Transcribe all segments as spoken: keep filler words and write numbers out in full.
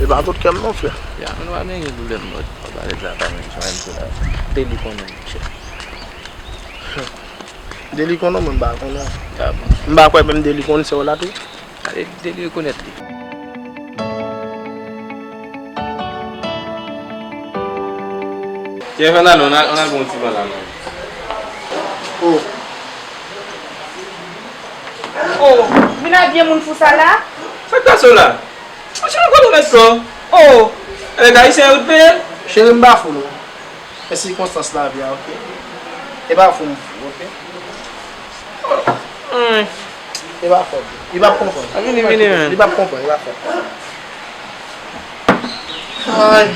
E pa tout kè m non, frè. Ya, nou pa gen pwoblèm non. Pa pale de sa, pa menm sa, menm sou la. Deli konnen, monchè. Deli konnen, mwen m pa konnen. Ya, bon. M pa kwè menm Deli konnen se w la tou. Ale, Deli rekonèt li. Tiens, Fernando, on a, on a bon ti ban la, non. Oh. Oh, vin a vye moun fou sa la. Sa k pase w la? Monchè, nou konnen w mèt kò. Oh. Avèk Ayisyen yo t peye? Cheri, m pa fou, non. E sikonstans lavi a, oke? E pa fou m fou, oke? Ay. Li p ap konprann. Li p ap konprann. A, vini, vini, man. Li p ap konprann, li p ap konprann. Ay.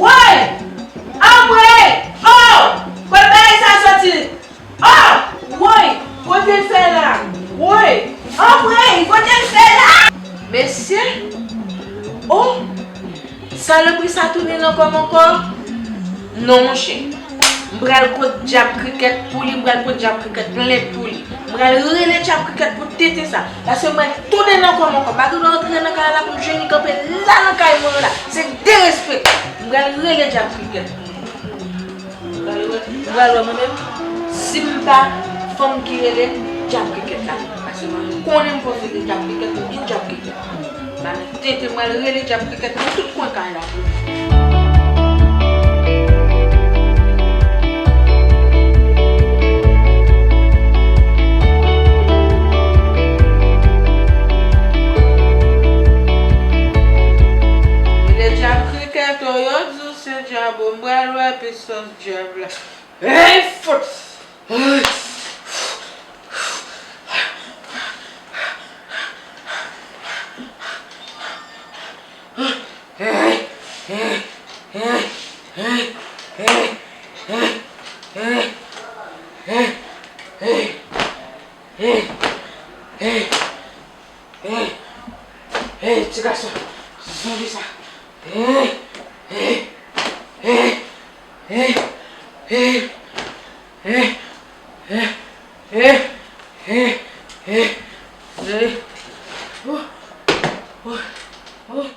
Woy! Anmwey! Oh! Kot bagay sa soti? Oh! Woy! Kote l fè la? Woy! Anmwey! Kote l fè la? Mesye! Oh! Salopri sa tounen nan kò m ankò? Non, monchè. M pral kot dyab Krikèt pou li, m pral pot dyab Krikèt plent pou li. M pral rele dyab Krikèt pou tenten sa. Paske m pral tounen nan kò m ankò. M pa gen dwa antre nan kay la pou m jwenn li kanpe la nan kay mwen la. Se derespektan. M pral rele dyab Krikèt pou li. M pral wè, m pral wè mwen menm si m pa fanm ki rele dyab Krikèt la. Paske mwen konnen m poze de dyab Krikèt, m gen dyab Krikèt. Ba nou tenten, mwen al rele dyab Krikèt nan tout kwen kay la pou li. Rele dyab Krikèt, o, yo di w se dyab, o, m pral wè pisans dyab la. Hey, fout! Hey, ti gason, zanmi sa. Hey, hey, hey, hey, hey, hey, hey, hey, hey, hey, hey, hey. Oh, oh, oh.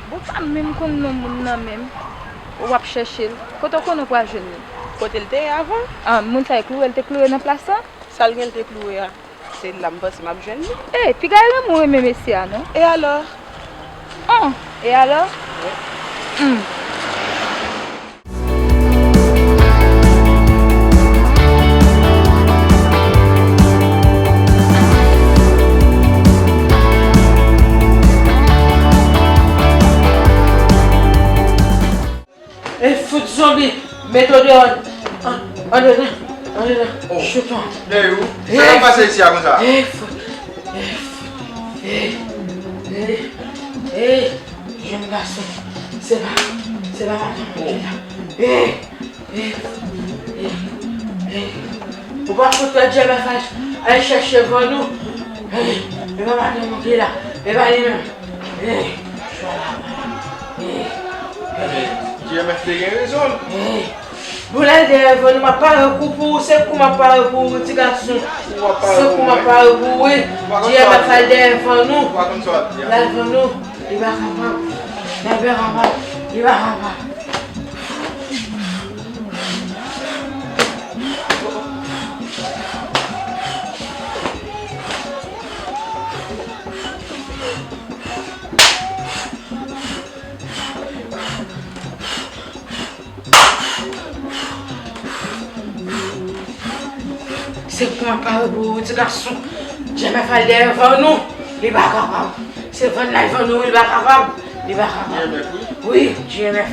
Bon, pa menm konn non moun nan menm. W ap chèche l. Kote w konnen w pral jwenn li? Kote l te ye avan? Ah, moun sa e kloure l te kloure nan plas la? Sa l gen l te kloure a, se la m panse m ap jwenn li. E, piga renmen w renmen mesye a, non? E alò? An, e alò? Wi. Hmm. E fout zonbi, mete w deyò, an, andedan, andedan, oh, chouton. Dèyè ou? Sa k ap pase isi a konsa? E fout, e fout, e, e, e, e. Jèn gason, se pa, Se pa madanm mwen ki la. Eh, eh, eh, eh. Ou pa fout wè Djemèf al, al chèche Vannou. Eh, e pa madanm mwen ki la. E pa li menm. Eh, eh. Djemèf te gen rezon l. Eh. Bon, lè l dèyè Vannou, m ap pare kou pou ou, se kou m ap pare pou ou, ti gason. Se kou m ap pare pou ou, wi. Djemèf al dèyè Vannou. L al Vannou, li pa kapab. Li pa kapab. Li pa kapab. Se kou m ap pare pou ou, ti gason. Djemèf al dèyè Vannou, li pa kapab. Se Vann nan Vannou, li pa kapab. Li pa kapab. Djemèf, wi. Wi, Djemèf.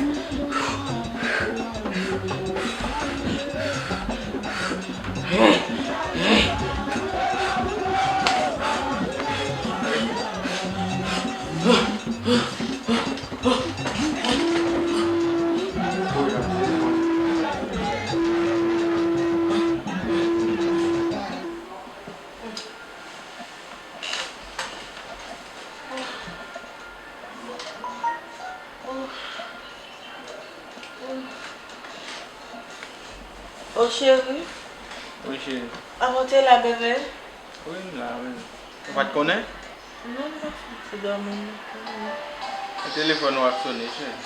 O cheri. Wi, cheri. Avan w te la, bebe? Wi, m la, wi. Ou pa t konnen? Non, m pa fouti dòmi non. E telefòn ou ap sone, cheri.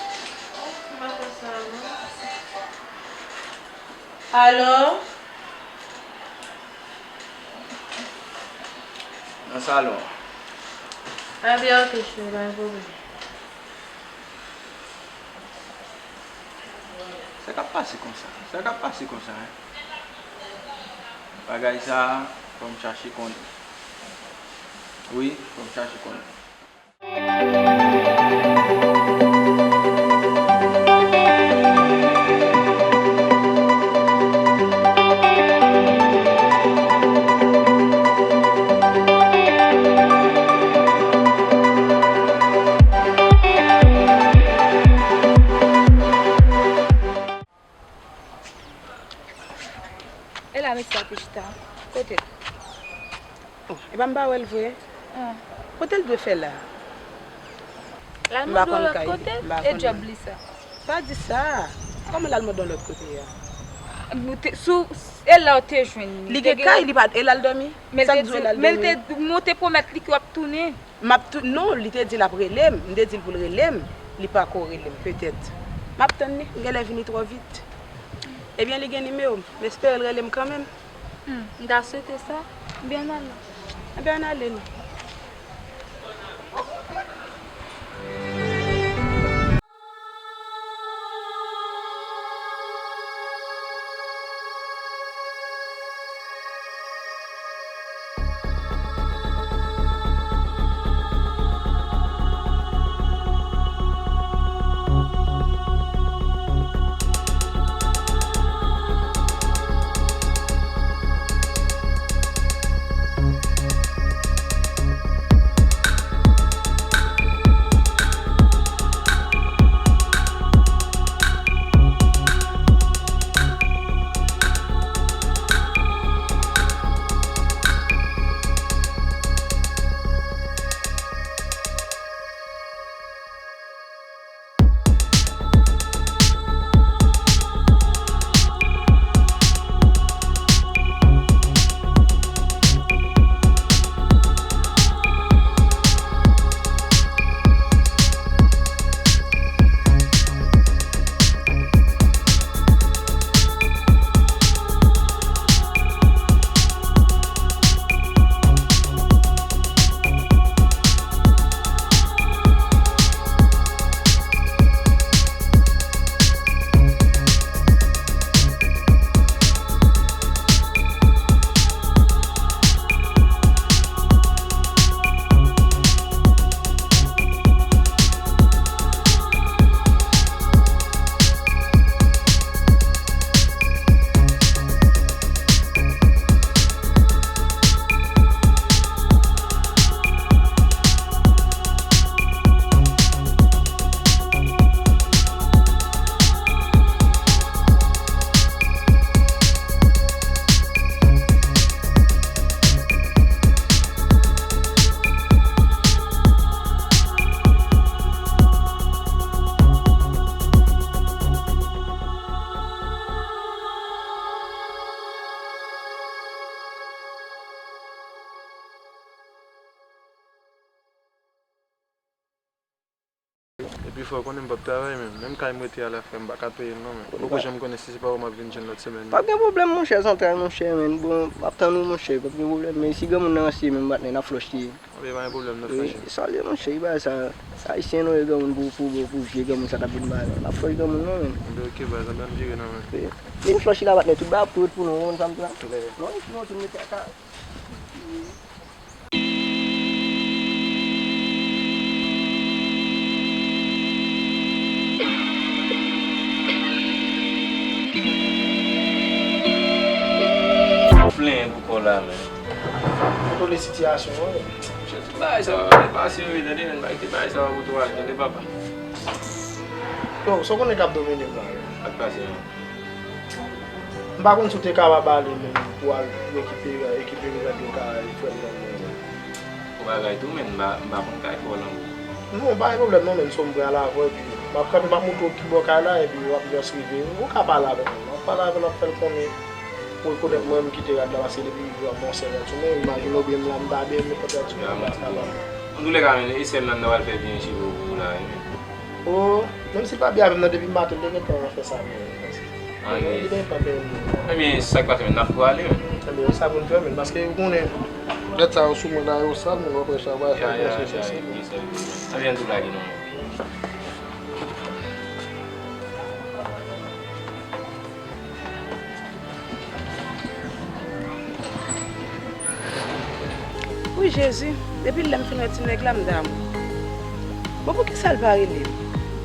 M pa fè sa, non. Alo? Nan salon an. Ebyen, oke, cheri, pa gen pwoblèm. Sa k ap pase konsa? Sa k ap pase konsa, en? Bagay sa a, fò m chache konnen. Wi, fò m chache konnen. E la mesye ap chita. Kote l? Oh, e pa m pa wè l vre. Ah. Kote l dwe fè la? L al mande yon lòt kote? E djòb li sa? Pa di sa. Kòman l al mande yon lòt kote a? Nou te, sou, e la w te jwenn li. Li gen kay, li pa, e l al dòmi? Sa k di w e l al dòmi? Men l te, men l te, mwen te pwomèt li ke w ap tounen. M ap tou, non, li te di l ap rele m. M te di l pou l rele m. Li pako rele m, petèt. M ap tann li. M genlè vini twò vit. Ebyen, li gen nimewo m. M espere l rele m kanmenm. Hmm, m ta swete sa. Ebyen, ann ale. Ebyen, ann ale, non. Epi fò w konnen m p ap travay menm. Menm kay m rete a la, frè m, m pa ka peye l non, men. Poko janm konnen si se pa ou m ap vin jwenn lòt semèn nan. P ap gen pwoblèm, monchè, zantray, monchè, men. Bon, m ap tann ou, monchè, p ap gen pwoblèm. Men si granmoun nan ranse, menm patnè, n ap flòch li. Anben, pa gen pwoblèm, n ap flòch li. Wi, salye, monchè, e bagay sa, sa ayisyen nou ye, granmoun pou, pou, pou, pou vye granmoun sa k ap vin bagay la. N ap flòch granmoun non, men. Anben, oke, baz, anben, m vire non, men. Wi. Vin flòch li la, patnè, tout bagay ap tou ret pou nou, ou konn sa m di la? Klè. Non, sinon, tou mete a ka. Plenyen pou kò la, men. Kontwole sitiyasyon an, wi. Chèf, tout bagay sa va pase, wi, tande, men, pa kite bagay sa va pou twò ale, tande, papa. Yo, sa w konnen k ap domine m la, wi. Ak pase, wi. M pa konn si w te kapab ale menm pou al rekipere, rekipere rad yo kay frè m nan men. Ou bagay tou, men m pa, m pa konn kay fò lan. Non, pa gen pwoblèm non, men so m pral avè w, epi m ap kanpe, m ap montre w ki bò kay la, epi w ap jis rive. Ou ka pale avè l, m ap pale avè l, m ap fè l konnen, pou l konèt mwen, m kite rad la, paske depi jou a m wè yon sèl rad sou mwen, imajine w byen m la, m ta byen, m met rad sou mwen, m pa kapab. Antoulèka, men, e sèl nan nan pral fè byen cheve w pou ou la, wi, men. O, menm si l pa byen avè m nan, depi maten, l te gentan fè sa, men. Anyen. Li te gentan byen. Ebyen, sa k pase, men, n ap prale, men. Ebyen, sa pou n fè, men, paske ou konnen, lèt sa yo sou mwen la, yo sal, men, w ap wè sa, w ap wè sa, yo sal. Ebyen, tou lage non. Wi, Jezi, depi lè m fin wè ti nèg la, m damou. Bon, poukisa l pa rele m?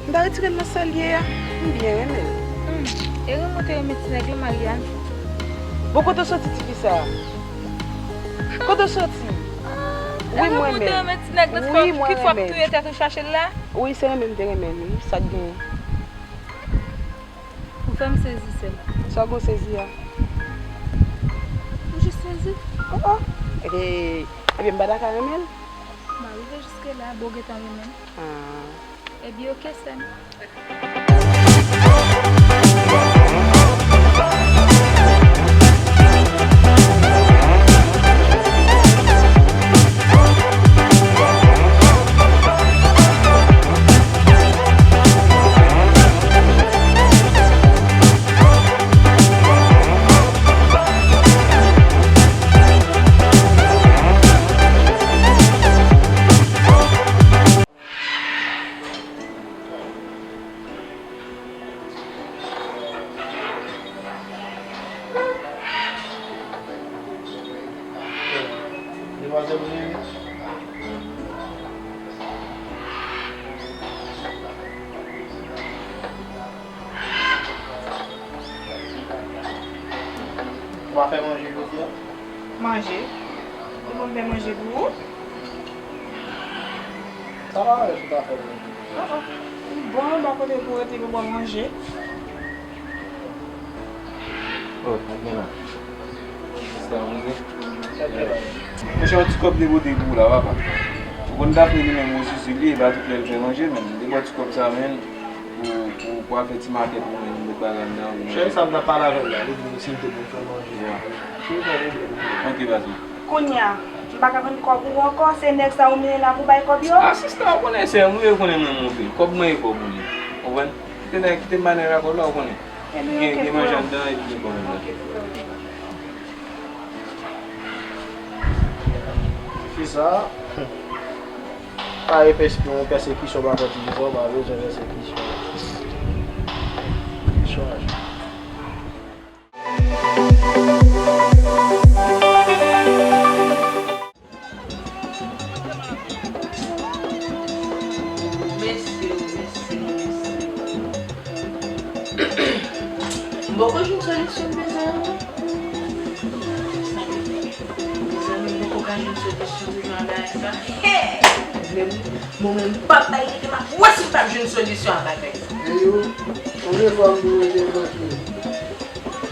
M ta retire l nan sa l ye a, m byen renmen l. Hmm, e renmen w te renmen ti nèg la, Mariane? Bon, kote w soti, tifi sa a? Kote w soti? Wi, mwen menm. Wi, mwen renmen. Ki fwa pou touye tèt ou chache l la? Wi, se renmen m te renmen l, wi, sa k genyen? Ou fè m sezi, sè m. Sa w gen w sezi a? M jis sezi. Oh, oh. Ebyen, ebyen, m pa ta ka renmen l? M a rive jiske la, bon, w gentan renmen m. Ah. Ebyen, oke, sè m. Demwazèl, ou rele? Ou pa fè manje jodi a? Manje? Ou konn fè manje pou ou? Sa pa rès ou ta fè manje. Oh, oh. Bon, anba kote pou rete pou bò manje. Oh, ak men la. Sista, mwen. Monchè, yon ti kòb depote pou ou la, papa. Ou konn Daphné li menm, ou sou li, e pa tout lè l fè manje, men li ba ti kòb sa, men. Pou, pou, pou al fè ti makèt ou menm, met bagay anndan ou menm. Cheri sa m t ap pale avè l la, li di m si m te bon fè manje. Ya. Cheri, pa pwoblèm. Ok, baz mwen. Kounye a, m pa ka jwenn kòb ou ankò, se nèg sa ou mennen la pou bay kòb yo? A, sista, ou konnen sè m, ou konnen mwen renmen w anpil. Kòb mwen e kòb ou li. Ou konprann? Kite nèg, kite m bay nèg la kòb la, ou konnen. Ebyen, gen, gen manje anndan epi gen kòb anndan. Fi sa. Pa epès pou yon pèsekisyon pa kòti dizon, pa bezwen pèsekisyon. Chaj. Mesye, mesye, mesye. M poko jwenn solisyon m bezwen an non. Mezanmi, m poko ka jwenn solisyon toujou a bagay sa. He! Mwen menm, mwen menm, m p ap bay rete, m ap wè si m p ap jwenn solisyon a bagay sa. Eyo, konbyen fwa m pou rete trankil?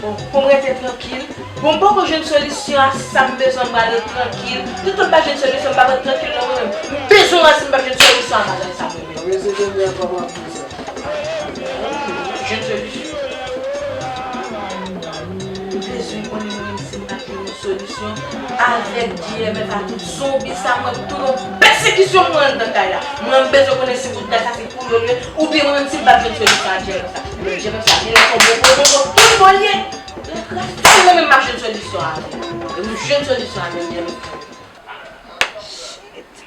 Bon, pou m rete trankil. Bon, m poko jwenn solisyon a sa m bezwen, m pral ret trankil. Toutan m pa jwenn solisyon, m p ap ret trankil non mwen menm. M bezwen wè si m p ap jwenn solisyon a bagay sa mwen menm. Anben se kounye a fò m ap di sa. Jwenn solisyon. M bezwen konnen mwen menm si m pa jwenn yon solisyon avèk G M F a tout zonbi sa, mwen tou yon pè Egzekisyon mwen anndan kay la. Mwen, m bezwen konnen si wout la sa se pou yo l ye, oubyen mwen menm si m p ap jwenn solisyon ak Jerem sa. Menm Jerem sa, genlè se yon bon, bon, bon, bon, tout bon l ye. Lè grasa mwen menm m ap jwenn solisyon avè l. E m jwenn solisyon avè l, Jerem. Shit.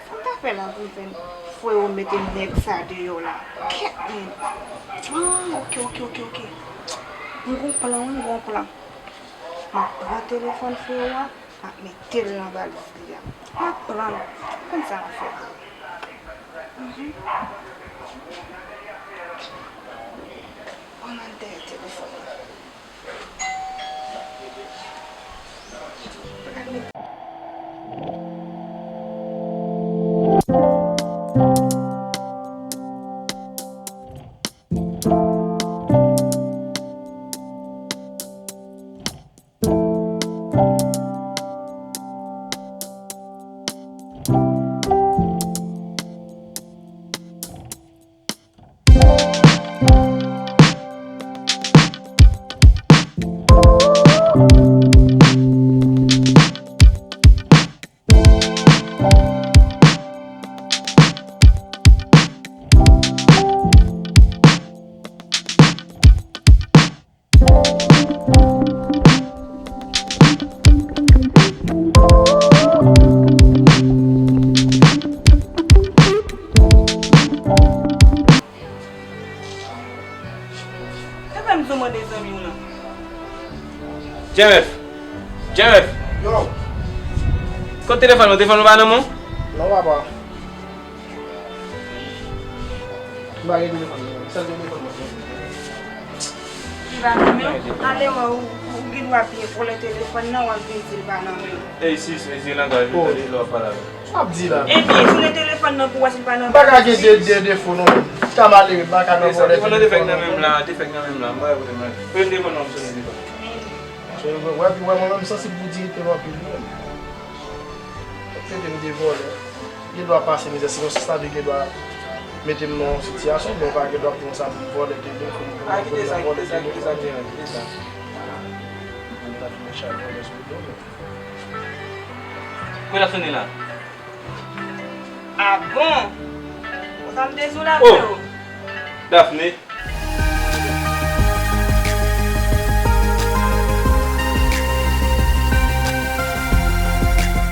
Sa m ta fè la pou m fè fwe yo mete nèg sa deyò la? Kèt men. Ah, ok, ok, ok, ok. M gon plan, wi, m gon plan. M ap pran telefòn fwe yo a, m ap mete l nan valiz li a. M ap pran l. Konn sa m ap fè. Mhm. Ann al dèyè telefòn nan. Sa fè m tou mande zanmi w lan. Jerem! Jerem! Yo! Kot telefòn ou? Telefòn ou pa nan men w? Non, papa. M pa gen telefòn mwen. Sèl telefòn mwen. Li pa nan men w? Ale wè, ou, ou gen dwa byen vòlè telefòn nan, w ap vin di l pa nan men w. Ey, sis, esi langaj ou tande lè w ap pale avè m. Sa w ap di la? Ebyen, sou le telefòn nan pou w wè si l pa nan valiz. M pa ka gen de, de defo non. M ta malere, m pa ka nan vòlè telefòn. Telefòn nan te fèk nan men m la, te fèk nan men m la. M pa wè kote m al. Premye telefòn nan m sonnen deja. So, wè, wè, mwen menm m sansib pou diyite m anpil wi. Fòk mete m de vòlè. Gen dwa pase mizè, si yon sista vle gen dwa mete m nan yon sitiyasyon, men w pa gen dwa pou yon sa pou vòlè telefòn, pou vòlè telefòn. Ah, kite sa, kite sa, kite sa, kite sa. Mwen ta fin mechan vòlè sou do mwen. Kòman l ap sonnen la? Ah bon? Konsa m te sou la. Oh! Daphné.